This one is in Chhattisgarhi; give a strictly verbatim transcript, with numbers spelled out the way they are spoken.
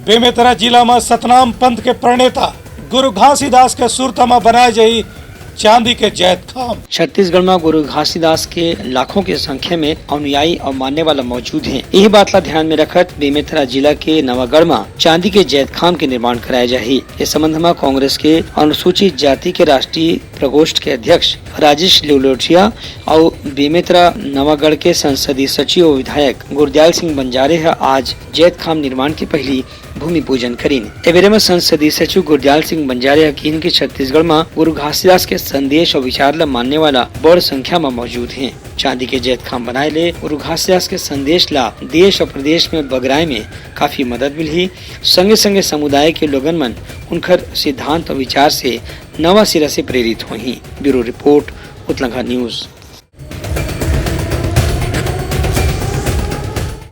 बेमेतरा जिला म सतनाम पंथ के प्रणेता गुरु घासीदास के सुरता म बनाए जाही चांदी के जैतखाम। छत्तीसगढ़ म गुरु घासीदास के लाखों के संख्या में अनुयायी अउ मानने वाला मौजूद हे। यही बात ला ध्यान में रखत बेमेतरा जिला के नवागढ़ म चांदी के जैतखाम के निर्माण कराया जाही। इस संबंध म कांग्रेस के अनुसूचित जाति के राष्ट्रीय प्रकोष्ठ के अध्यक्ष राजेश लिलोटिया अउ बेमेतरा नवागढ़ के संसदीय सचिव अउ विधायक गुरदयाल सिंह बंजारे ह आज जैतखाम निर्माण के पहली भूमि पूजन करिन। ए बेरे म संसदीय सचिव गुरदयाल सिंह बंजारे ह किहिन कि छत्तीसगढ़ म गुरु घासीदास के संदेश अउ विचार ल मानने वाला बड़ संख्या म मौजूद हे। चांदी के जैतखाम बनाए ले गुरु घासीदास के संदेश ला देश अउ प्रदेश में बगराए में काफी मदद मिलही। संगे संगे समुदाय के लोगन मन उनकर सिद्धांत अउ विचार से नवा सिरा से प्रेरित होही। Bureau report, Utlangha news.